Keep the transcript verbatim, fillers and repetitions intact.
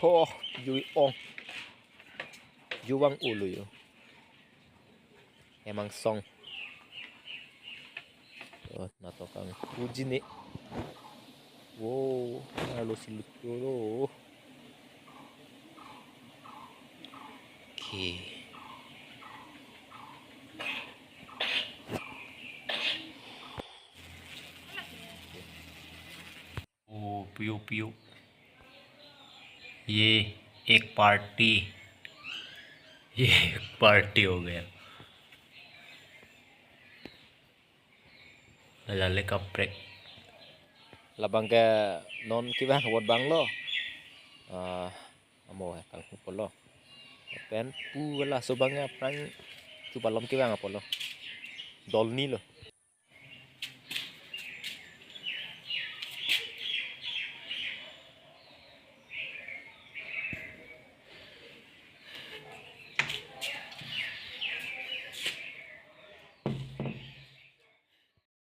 Oh, jui ong. Juwang ulu yo. Emang song. Oh, nato kang uji ni. Wow, alo silut lo. Okay. ओ पियो पियो, ये एक पार्टी, ये एक पार्टी हो गया. Lale kaprek. Labang ke non kevang vot bang lo. Ah, amo he kanghu polo. Pen pu wala so bang ya prang chu palom kevang apolo. Dolni lo.